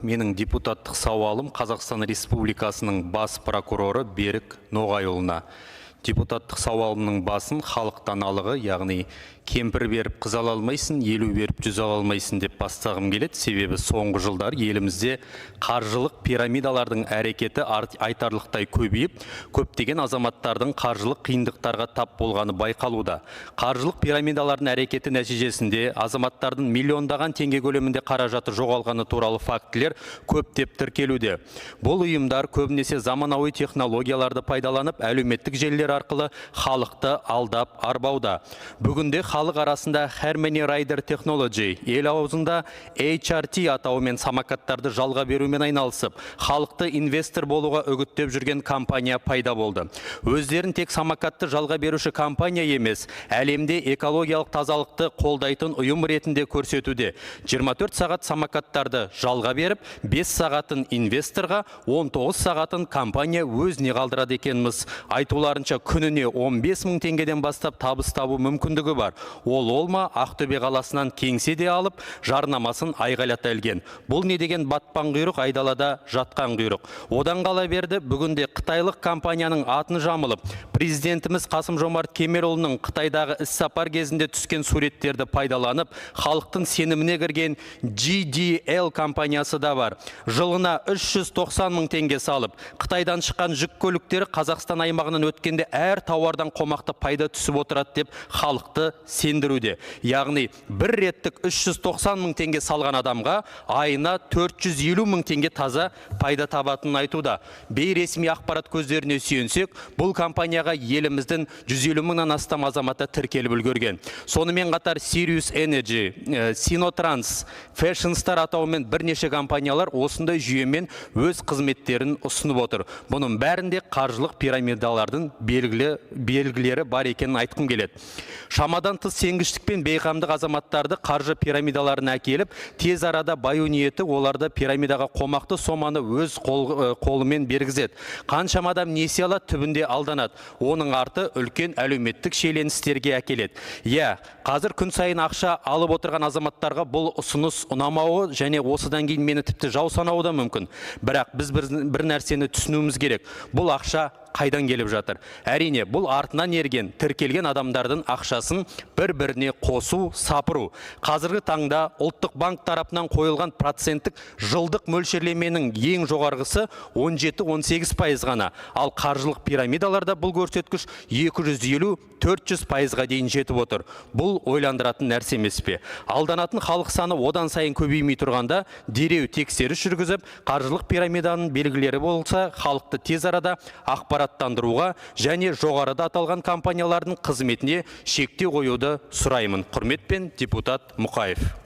Менің депутаттық сауалым Қазақстан Республикасының бас прокуроры Берік Ноғайұлына. Депутаттық сауалымның басын халық даналығы, яғни кемпір беріп қыз ала алмайсың, елу беріп жүз ала алмайсың деп бастағым келеді. Себебі соңғы жылдар елімізде қаржылық пирамидалардың әрекеті айтарлықтай көбейіп, көптеген азаматтардың қаржылық қиындықтарға тап болғаны байқалуда. Қаржылық пирамидалардың әрекеті нәтижесінде азаматтардың миллиондаған теңге көлемінде қаражаты жоғалғаны туралы фактілер көптеп тіркелуде. Бұл ұйымдар көбінесе заманауи технологияларды пайдаланып, әлеуметтік желілер арқылы халықты алдап арбауда. Бүгінде халық арасында Harmony Rider Technology, ел аузында HRT атауымен самокаттарды жалға берумен айналысып, халықты инвестор болуға үгіттеп жүрген компания пайда болды. Өздерін тек самокатты жалға беруші компания емес, әлемде экологиялық тазалықты қолдайтын ұйым ретінде көрсетуде. 24 сағат самокаттарды жалға беріп, 5 сағатын инвесторға, 19 сағатын компания өзіне қалдырады екенбіз. Айтуларынша күніне 15 мың теңгеден бастап табыс табу мүмкіндігі бар. Ол ма Ақтөбе қаласынан кеңсе де алып, жарнамасын айғайлата ілген. Бұл не деген батпан құйрық, айдалада жатқан құйрық. Одан қала берді, бүгінде қытайлық компанияның атын жамылып, президентіміз Қасым-Жомарт Кемелұлының Қытайдағы іссапар кезінде түскен суреттерді пайдаланып, халықтың сеніміне кірген GDL компаниясы да бар. Жылына 390 мың теңге салып, Қытайдан шыққан жүк көліктері Қазақстан аймағынан өткенде әр тауардан қомақты пайда түсіп отырады деп халықты сендіруде. Яғни бір реттік 390 мың теңге салған адамға айына 450 мың теңге таза пайда табатынын айтуда. Бейресми ақпарат көздеріне сүйенсек, бұл компанияға еліміздің 150 мыңнан астам азаматы тіркеліп үлгерген. Сонымен қатар Sirius Energy, Sinotrans, Fashion Star атауымен бірнеше компаниялар осындай жүйемен өз қызметтерін ұсынып отыр. Бұның бәрінде қаржылық пирамидалардың белгілері бар екенін айтқым келеді. Шамадан тыс сенгіштік пен бейқамдық азаматтарды қаржы пирамидаларына әкеліп, тез арада баю ниеті оларды пирамидаға қомақты соманы өз қолымен бергізеді. Қаншама адам несие алады, түбінде алданады. Оның арты үлкен әлеуметтік шиеленістерге әкеледі. Иә, қазір күн сайын ақша алып отырған азаматтарға бұл ұсыныс ұнамауы және осыдан кейін мені тіпті жау санауы да мүмкін. Бірақ біз бір нәрсені түсінуіміз керек. Бұл ақша қайдан келіп жатыр? Әрине, бұл артынан ерген, тіркелген адамдардың ақшасын бір-біріне қосу, сапыру. Қазіргі таңда Ұлттық банк тарапынан қойылған проценттік жылдық мөлшерлеменің ең жоғарғысы 17-18% ғана. Ал қаржылық пирамидаларда бұл көрсеткіш 250-400 пайызға дейін жетіп отыр. Бұл ойландыратын нәрсе емес пе? Алданатын халық саны одан сайын көбеймей тұрғанда дереу тексеріс жүргізіп, қаржылық пирамиданың белгілері болса, халықты тез арада ақпараттандыруға және жоғарыда аталған компаниялардың қызметіне шектеу қоюды сұраймын. Құрметпен, депутат Мұқаев.